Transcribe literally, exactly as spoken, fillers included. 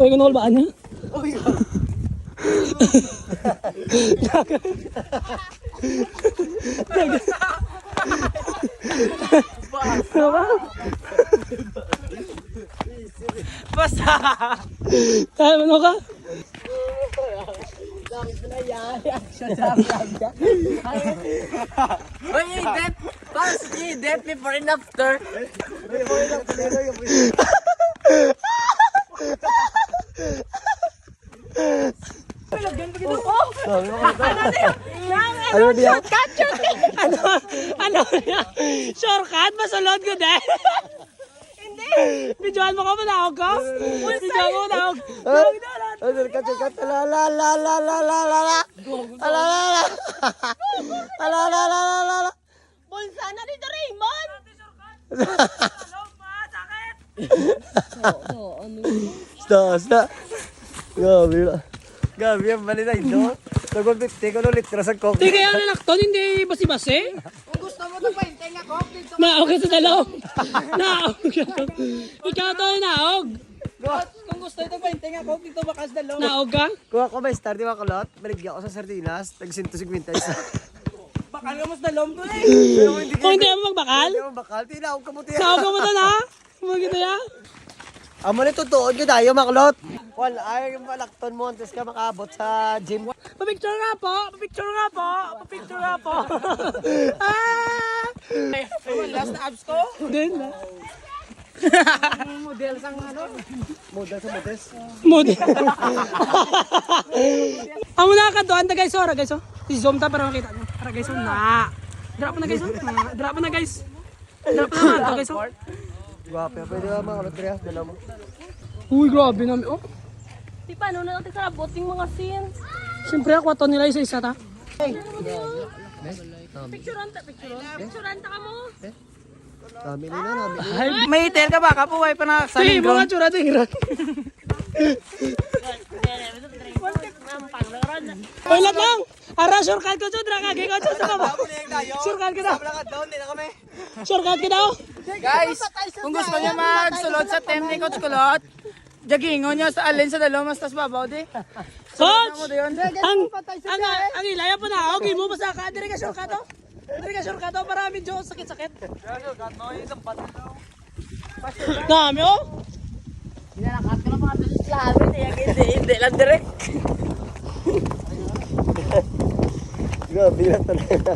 Ay, kung nakulbaan niya. Basa! Tayo, ano ka? Uy, edit! Pas, edit! Before and after! Ano diya? Shortcut, shortcut! Ano, ano niya? Shortcut, masulod ko dahil. Hindi. Videohan mo ko, manawag ko. Videohan mo, manawag. Ah, ah, shortcut, shortcut. Ala, ala, ala, ala, ala, ala, ala. Ala, ala, ala, ala, ala, ala. Bulsa na dito, Raymond. Basta, basta. Grabe na. Grabe ang bali na ito. Tag one fifty ko no litro sa Coke. Di kaya na lakton, hindi basi-basi. Kung gusto mo to, painte nga Coke dito. Naog ka sa dalom. Naog ka. Ikaw to, naog. Kung gusto ito, painte nga Coke dito, bakas dalom. Naog ka? Kung ako may star, di ba, kulot? Baligya ko sa sardinas, tag sento singkwenta isa. Bakal ka mas dalom to eh. Pero hindi Kung hindi mo magbakal? Hindi mo bakal, tinaog ka mo, tiyan. Naog ka mo to na? Mo gito ya? Amo ni tutuod ko tayo, makulot. Wal, ay, malakton mo, antes ka makaabot sa gym. Papicture nga po! Papicture nga po! Papicture nga po! Ah! Last na abs ko? Din na. Model sang ano? Model sa modest. Model. Amo na ka to, anta guys, ora guys, oh. Si zoom ta para makita nyo. Para guys, oh, na. Drop na guys, oh. Na, drop na guys. Drop na man, guys, oh. Gwapo, pwede ba mga kulot, Andreas? Dala mo. Uy, grabe na, oh. Di pa, ano na natin sa boting mga scenes? Siyempre, ako to nila isa-isa ta. Picturean ta, picturean. Picturean ta ka mo. Kami nila, kami nila. Ay, may hotel ka ba? Kapuway pa na sa Hey, lingkod. Mga tsura, tingnan. Hoy, lat lang! Ara, shortcut ko, Chod. Rakagi ko, Chod, sa baba. Shortcut ko daw. Shortcut ko daw. Guys, kung gusto niyo magsulod sa team ni Coach Kulot, jagingon niyo sa alin sa dalo, mas tas babaw, di. Coach! Ang, ang, ang ilaya pa na, okay mo, basta ka, dire ka shortcut, oh. Dire ka shortcut, oh, para medyo sakit-sakit. Dami, oh. Ginalakat ko na mga tulis lahat, eh. Hindi, hindi, hindi lang direct. Grabe lang talaga.